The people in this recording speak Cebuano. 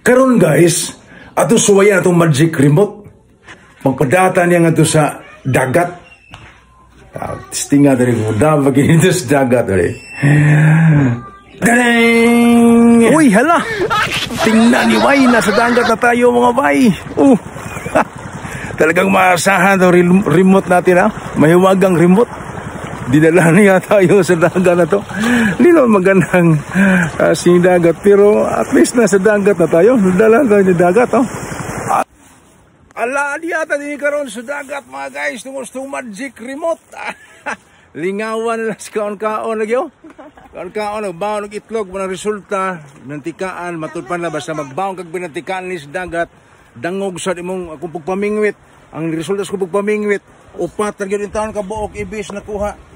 Karon guys, ato suwayan atong magic remote. Magpadata niya ngadto sa dagat. Testinga diri ko da dito sa dagat diri. Tadang! Uy, hala! Tingnan ni Bay, nasa dagat na tayo, mga bay. Oh. Talagang maasahan to remote natin ha. Mahiwagang remote. Dinala niya tayo sa dagat na to. Hindi naman magandang dagat, pero at least nasa dagat na tayo. Dala tayo ng dagat, oh. Ala, di yata din karon sa dagat, mga guys, tungod sa magic remote. Lingawan na sa kaon-kaon lagi oh. Kaon-kaon, nagbaon og itlog, mga resulta, binantikaan, matulpan na basta magbaon kag binantikaan ni sa dagat, dangog sa imong akong pagpamingwit. Ang resulta sa pagpamingwit, upat na gyud taon ka buok ibis nakuha.